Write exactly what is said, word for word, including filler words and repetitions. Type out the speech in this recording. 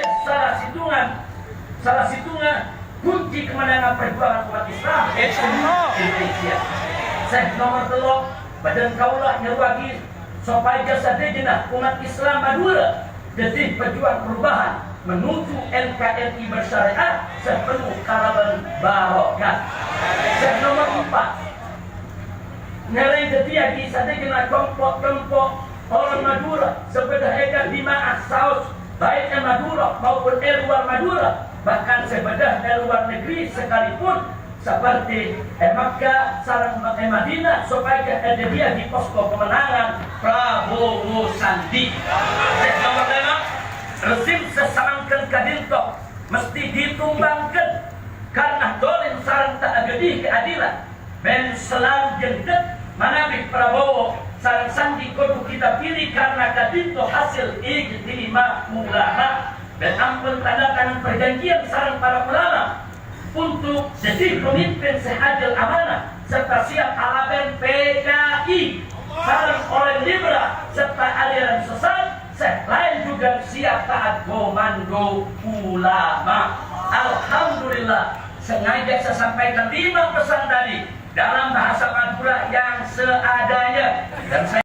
Sala sèttongan, sala sèttongan kunci kemenangan perjuangan umat Islam Indonesia. Sè nomer tello', bâdân kaulâ nyerowaghi sopajâ sadhâjâna umat Islam Madhurâ dhâddhi pejuang perubahan menuju N K R I bersyariat sè penuh kalabân barokah. Sè nomer empa', ngèrèng dhâddhiyâghi sadhâjâna compo'-compo' orèng Madhurâ sè bâdâ è ka'dimma'a saos, bâi è Madhurâ maupun è luar Madhurâ, bahkan sè bâdâ è luar negeri sekalipun, seperti è Makkah sareng è Madinah, sopajâ èdhâddhiyâghi posko kemenangan Prabowo Sandi. Sè nomer lèma', rezim sè samangkèn ka'dinto mesti ditumbangkan karena dolim sareng ta' aghâdhi keadilan. Bân salanjhângnga manabi Prabowo sareng Sandi kodhu kita pilih karena ka'dinto hasil ijtima ulama. Bân ampon tanda tangan perjanjian sareng para ulama untuk dhâddhi pemimpin sè adil amanah serta siap alabân P K I sareng orèng liberal serta aliran sesat sè laèn jhughân siap taat komando ulama. Alhamdulillah, sengaja saya sampaikan lima pesan tadi dalam bahasa Madura yang seadanya. Dan saya